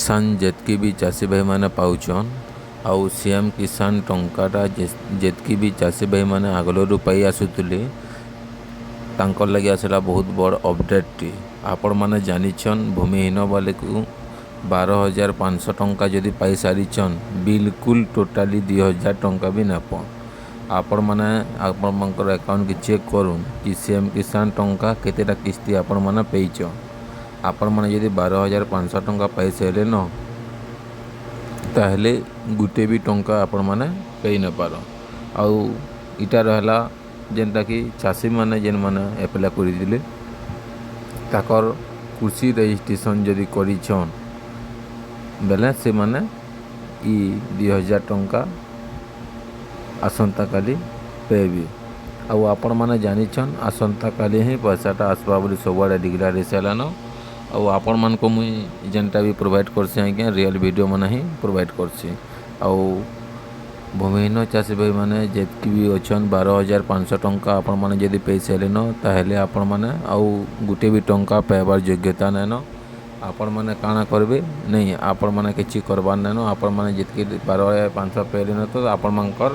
କିଷାନ ଯେତ୍କି ବି ଚାଷୀ ଭାଇମାନେ ପାଉଛନ୍ ଆଉ ସିଏମ୍ କିଷାନ ଟଙ୍କାଟା ଯେତ୍କି ବି ଚାଷୀ ଭାଇମାନେ ଆଗଲରୁ ପାଇ ଆସୁଥିଲେ, ତାଙ୍କର୍ ଲାଗି ଆସିଲା ବହୁତ ବଡ଼ ଅପଡ଼େଟ୍ଟି। ଆପଣମାନେ ଜାନିଛନ୍, ଭୂମିହୀନ ବାଲେକୁ 12,500 ଟଙ୍କା ଯଦି ପାଇସାରିଛନ୍, ବିଲକୁଲ ଟୋଟାଲି 2000 ଟଙ୍କା ବି ନାଇଁ। ଆପଣମାନେ ଆପଣମାନଙ୍କର ଆକାଉଣ୍ଟକେ ଚେକ୍ କରୁନ୍ କି ସିଏମ୍ କିଷାନ ଟଙ୍କା କେତେଟା କିସ୍ତି ଆପଣମାନେ ପାଇଛନ୍। ଆପଣମାନେ ଯଦି 12,500 ଟଙ୍କା ପାଇସାରିଲେନ, ତାହେଲେ ଗୁଟେ ବି ଟଙ୍କା ଆପଣମାନେ ପାଇ ନାଇପାର। ଆଉ ଇଟା ରହେଲା ଯେନ୍ଟାକି ଚାଷୀମାନେ ଯେନ୍ମାନେ ଆପ୍ଲାଏ କରିଥିଲେ, ତାକର୍ କୃଷି ରେଜିଷ୍ଟ୍ରେସନ୍ ଯଦି କରିଛନ୍ ବେଲେ ସେମାନେ ଇ 2000 ଟଙ୍କା ଆସନ୍ତାକାଲି ପାଇବେ। ଆଉ ଆପଣମାନେ ଜାନିଛନ୍, ଆସନ୍ତାକାଲି ହିଁ ପଇସାଟା ଆସ୍ବା ବୋଲି ସବୁଆଡ଼େ ଡିକ୍ଲେୟାର ହେଇସାରିଲାନ। ଆଉ ଆପଣମାନଙ୍କୁ ମୁଇଁ ଯେନ୍ଟା ବି ପ୍ରୋଭାଇଡ଼ କର୍ସି ଆଜ୍ଞା, ରିଅଲ୍ ଭିଡ଼ିଓ ମାନେ ହିଁ ପ୍ରୋଭାଇଡ଼ କର୍ସି। ଆଉ ଭୂମିହୀନ ଚାଷୀ ଭାଇମାନେ ଯେତ୍କି ବି ଅଛନ୍, 12,500 ଟଙ୍କା ଆପଣମାନେ ଯଦି ପାଇସାରିଲେନ, ତାହେଲେ ଆପଣମାନେ ଆଉ ଗୁଟେ ବି ଟଙ୍କା ପାଇବାର୍ ଯୋଗ୍ୟତା ନାଇଁନ। ଆପଣମାନେ କାଣା କରିବେ? ନାଇଁ, ଆପଣମାନେ କିଛି କରବାର୍ ନାଇଁନ। ଆପଣମାନେ ଯେତ୍କି 12,500 ପାଇଲେନ ତ ଆପଣମାନଙ୍କର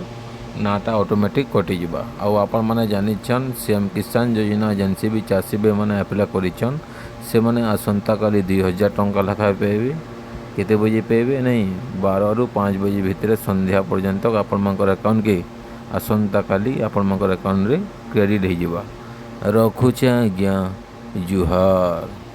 ନାଁଟା ଅଟୋମେଟିକ୍ କଟିଯିବା। ଆଉ ଆପଣମାନେ ଜାନିଛନ୍, ସିଏମ୍ କିଷାନ ଯୋଜନା ଯେନ୍ସି ବି ଚାଷୀ ଭାଇମାନେ ଆପ୍ଲାଏ କରିଛନ୍, ସେମାନେ ଆସନ୍ତାକାଲି 2000 ଟଙ୍କା ଲେଖାଏଁ ପାଇବେ। କେତେ ବଜେ ପାଇବେ? ନାଇଁ, 12ରୁ 5 ବଜେ ଭିତରେ ସନ୍ଧ୍ୟା ପର୍ଯ୍ୟନ୍ତ ଆପଣମାନଙ୍କର ଆକାଉଣ୍ଟକେ ଆସନ୍ତାକାଲି ଆପଣମାନଙ୍କର ଆକାଉଣ୍ଟରେ କ୍ରେଡ଼ିଟ୍ ହେଇଯିବା। ରଖୁଛେ ଆଜ୍ଞା, ଜୁହାର।